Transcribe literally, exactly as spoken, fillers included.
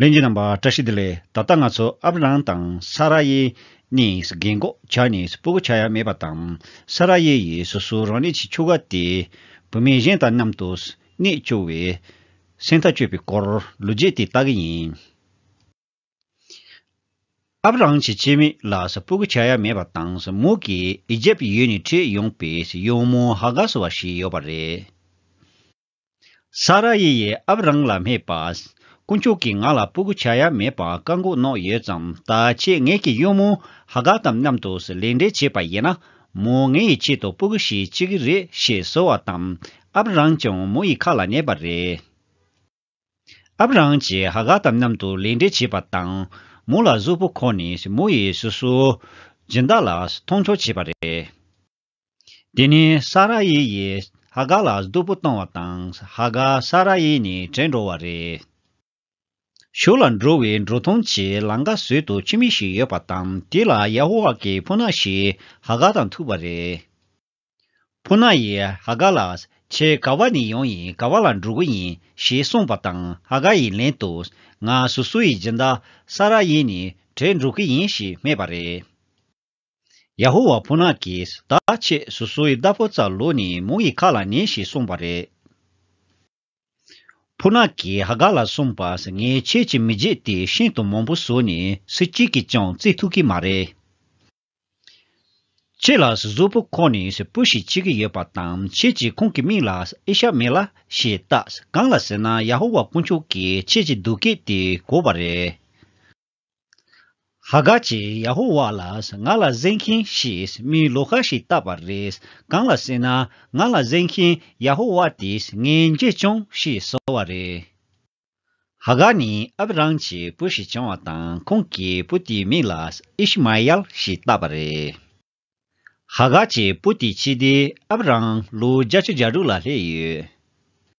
ལྷན་རྒྱས་རྣམ་པ་བཀྲ་ཤིས་བདེ་ལེགས། ད་ལྟ་ང་ཚོ་ཨབ་རམ་དང་ས་ར་ཡི་གཉིས་རྒན་གོག་ཆགས་ནས་སྤུ་གུ་ཆགས་ཡ་མེད་པ་དང་། ས་ར་ཡི་ཡིས་སོ་སོ་རང་ཉིད་ཀྱི་ཁྱོ་ག་དེ་བུད་མེད་གཞན་དང་མཉམ་དུ་གནས་བཅུག་པའི་སེམས་ཐག་གཅོད་པའི་སྐོར་ལོ་རྒྱུས་དེ་ལྟ་གི་ཡིན། ཨབ་རམ་གྱི་སྐྱེ་དམན་ལ་སྤུ་གུ་ཆགས་ཡ་མེད་པ་དང་། མོ་གིས་ཨི་ཇེབ་ཡུལ་ནས་ཁྲིད་ཡོང་པའི་གཡོག་མོ་ཧ་ག་ཟེར་བ་ཞིག་ཡོད་པ་རེད། ས་ར་ཡི་ཡིས་ཨབ་རམ་ལ་སྨྲས་པ། དཀོན་མཆོག་གིས་ང་ལ་སྤུ་གུ་ཆགས་ཡ་མེད་པ་བཀའ་བསྒོ་གནང་ཡོད་ཙང་། ད་ཁྱེད་ངེད་ཀྱི་གཡོག་མོ་ཧ་ག་དང་མཉམ་དུ་ལས་འབྲེལ་བྱས་པ་ཡིན་ན། མོ་ངེད་ཀྱི་ཆེད་དུ་སྤུ་གུ་ཞིག་སྐྱེ་གི་རེད་ཞེས་ཟེར་བ་དང་། ཨབ་རམ་ཀྱང་མོ་ཡི་ཁ་ལ་ཉན་པ་རེད། ཨབ་རམ་གྱིས་ཧ་ག་དང་མཉམ་དུ་ལས་འབྲེལ་བྱས་པ་དང་། མོ་ལ་གཟུགས་པོ་འཁོར་ནས་མོ་ཡིས་སོ་སོའི་སྦྱིན་བདག་ལ་མཐོང་ཆུང་བྱས་པ་རེད། དེ་ནས་ས་ར་ཡི་ཡིས་ཧ་ག་ལ་སྡུག་པོ་བཏང་བ་དང་། ཧ་ག་ས་ར་ཡི་ནས་བྲོས་འགྲོ་བ་རེད། ཞོར་ལ་འགྲོ་བའི་འགྲོ་དོན་གྱི་ལམ་ཁ་ཟུར་དུ་ཁྱིམ་མི་ཞིག་ཡོད་པ་དང་། དེ་ལ་ཡ་ཧོ་ཝཱ་གི་ཕོ་ཉ་ཞིག་ཧ་ག་དང་ཐུག་པ་རེད། ཕོ་ཉ་ཡིས་ཧ་ག་ལ། ཁྱེད་ག་བ་ནས་ཡོང་ཡིན། ག་བ་ལ་འགྲོ་གི་ཡིན་ཞེས་གསུངས་པ་དང་། ཧ་ག་ཡིས་ལན་དུ། ང་སོ་སོ་ཡི་སྦྱིན་བདག་ས་ར་ཡི་ནས་བྲོས་འགྲོ་གི་ཡིན་ཞེས་སྨྲས་པ་རེད། ཡ་ཧོ་ཝཱ་ཕོ་ཉ་གིས། ད་ཁྱེད་སོ་སོ་ཡི་བདག་པོ་རྩར་ལོག་ནས་མོ་ཡི་ཁ་ལ་ཉན་ཞེས་གསུངས་པ་རེད། ཕོ་ཉ་གིས་ཧ་ག་ལ་གསུངས་པ། ངས་ཁྱེད་ཀྱི་མི་རྒྱུད་དེ་ཤིན་ཏུ་མང་པོ་བཟོས་ནས་སུ་གཅིག་གིས་ཀྱང་བརྩི་ཐུབ་ཀྱི་མ་རེད། ཁྱེད་ལ་གཟུགས་པོ་འཁོར་ནས་བུ་ཞིག་སྐྱེ་གི་ཡོད་པ་དང་། ཁྱེད་ཀྱིས་ཁོང་གི་མིང་ལ་ཨི་ཤ་མེ་ལ་ཞེས་བཏགས། གང་ལ་ཟེར་ན་ཡ་ཧོ་ཝཱ་དཀོན་མཆོག་གིས་ཁྱེད་ཀྱི་བདུད་སྐད་དེ་གོ་བ་རེད། ཧ་ག་གིས་ཡ་ཧོ་ཝཱ་ལ། ང་ལ་གཟན་མཁན་ཞེས་མིང་ལོགས་ཀ་ཞིག་བཏགས་པ་རེད། གང་ལ་ཟེར་ན་ང་ལ་གཟན་མཁན་ཡ་ཧོ་ཝཱ་དེས་ངའི་མཇལ་བྱུང་ཞེས་ཟེར་བ་རེད། ཧ་ག་ནི་ཨབ་རམ་གྱི་བུ་ཞིག་བྱུང་བ་དང་། ཁོང་གིས་བུ་དེའི་མིང་ལ་ཨིཤ་མ་ཨེལ་ཞེས་བཏགས་པ་རེད། ཧ་ག་གི་བུ་དེའི་སྐྱེས་དུས་ཨབ་རམ་ལོ་བརྒྱད་ཅུ་གྱ་དྲུག་ལ་སླེབས་ཡོད།